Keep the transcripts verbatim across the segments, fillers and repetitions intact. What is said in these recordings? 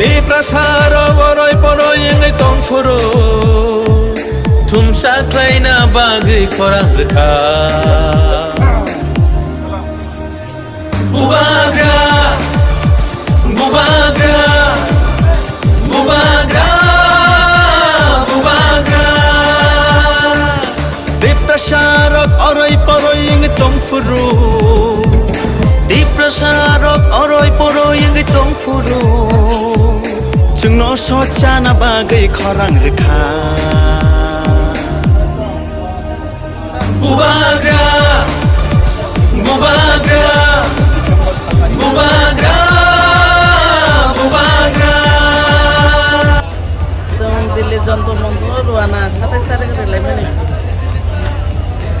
Tiprasa rok oroi poroi wngwi tongphuru, thumsa khlaina bagwi khorang rwkha. Bubagra, bubagra, bubagra, bubagra. Tiprasa rok oroi poroi wngwi tongphuru. Tiprasa rok oroi poroi wngwi tongphuru. Chwngno sochana bagwi khorang rwkha. Bubagra, bubagra, bubagra, bubagra. Chwng Delhi Jantar Mantar o rwna satais tarik rwlaimani.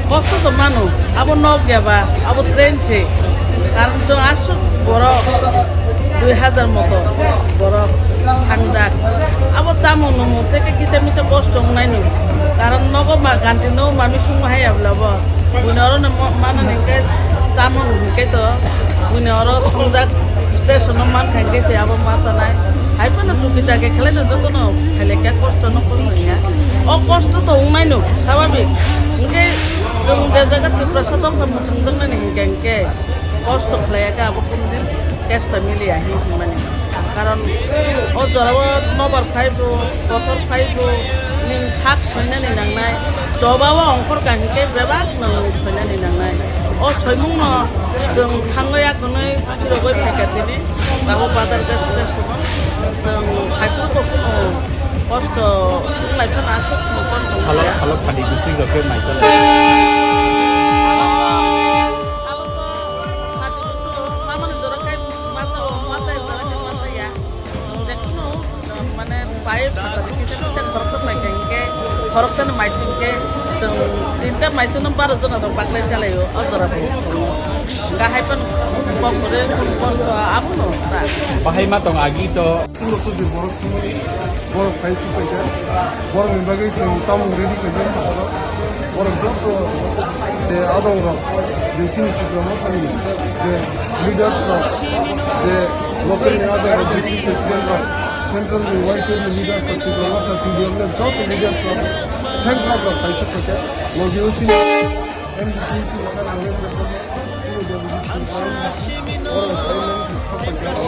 Kosto to mano, abo nok ya ba, abo train se. Karon chwng aswk borok dui hazar moto borok thangjak. Abo chamung nungmung tei kisa misa kosto wngnai no. Karon nogo ma ganti no mami sungma hai abla bo. Buino oro no mo-, mano hingke chamung hingke to buino oro songjak station no mankha hingke se abo ma chanai. Hai phano duki dagi khlai no joto no khailai khe kosto no kono ya. O kosto to wngnai no sababik. Hingke chwng je jaga Tiprasa tongkha muchung tongnani hingke hingke kosto khlai ya khe abo kunu din kesta mili ya hin hinmani. Karon o jorao nobar phaibo, kotor phaibo, ning sak soinani nangnai, choba o ongkhor kaham khe bebak no soinani nangnai. O soimung no chwng thangwi akhwnwi phirogwi phaikha tini, tabuk bazar gas gas sono chwng phaikhe bo kuno kosto wnglai phano aswk kuno kosto wngya. Khalok khalok khadi gusui rok khe mai tala. Khalok to khadi gusui mamani jora khai masa o masa jora khai masa ya. Jekunu, mane, bai phatani kisa kisa khoroksa paikha hinkhe, khoroksani maithu hinkhe, chwng tinta maithuno baro jona rok baklai chalaio, o jora bai. Hingkha hai phano kok kwrwi, kok, abono ta. Bahai ma tong agi to. Borok phai su paikha. Borokni bagwi chwng tamung ready khaijak borok joto je adongrok je chini Tipra Mothani je leaders rok je local ni adongrok district president rok central ni Y C A ni leaders rok Tipra Motha T D F ni joto leaders rok central rok kaisa khaijak logi o chini M D C ni local congress rok borok phai mani